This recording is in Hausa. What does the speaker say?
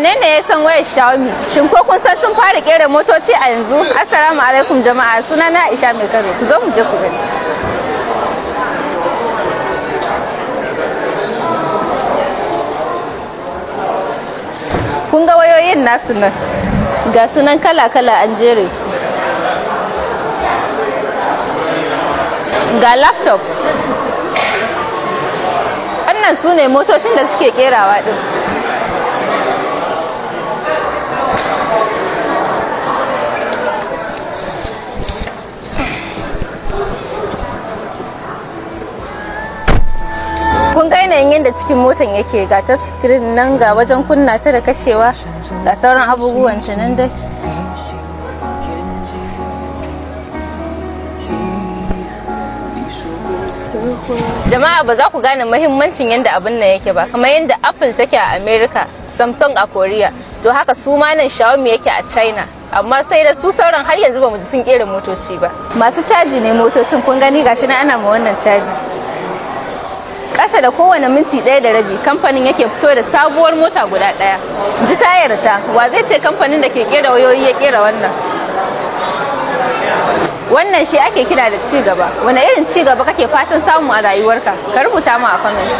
Wane ne ya san wayar Xiaomi? Shin ko kun san sun fara kera motoci a yanzu? Assalamu alaikum jama'a, suna na Aisha Mai Kano. Ku zo mu je ku gani. Kun ga wayoyin nasu nan. Ga su nan kala-kala an jere su. Ga laptop. Wannan su ne motocin da suke kerawa din. Kun ga yanayin yadda cikin motan yake, ga touch screen nan, ga wajen kunna ta da kashewa, ga sauran abubuwan ta nan dai. Jama'a, ba za ku gane muhimmancin yadda abin nan yake ba. Kamar yadda Apple take a America, Samsung a Korea, to haka su ma nan Xiaomi yake a China. Amma sai da su sauran har yanzu ba mu ji sun kera motoci ba. Masu caji ne motocin, kun gani, gashi nan ana ma wannan caji. Ƙasa da kowane minti 1.5 kamfanin yake fito da sabuwar mota guda ɗaya. Ji tayar ta, wa zai ce kamfanin da ke kera wayoyi ya kera wannan? Wannan shi ake kira da ci gaba. Wane irin ci gaba kake fatan samu a rayuwarka? Ka rubuta mu a comment.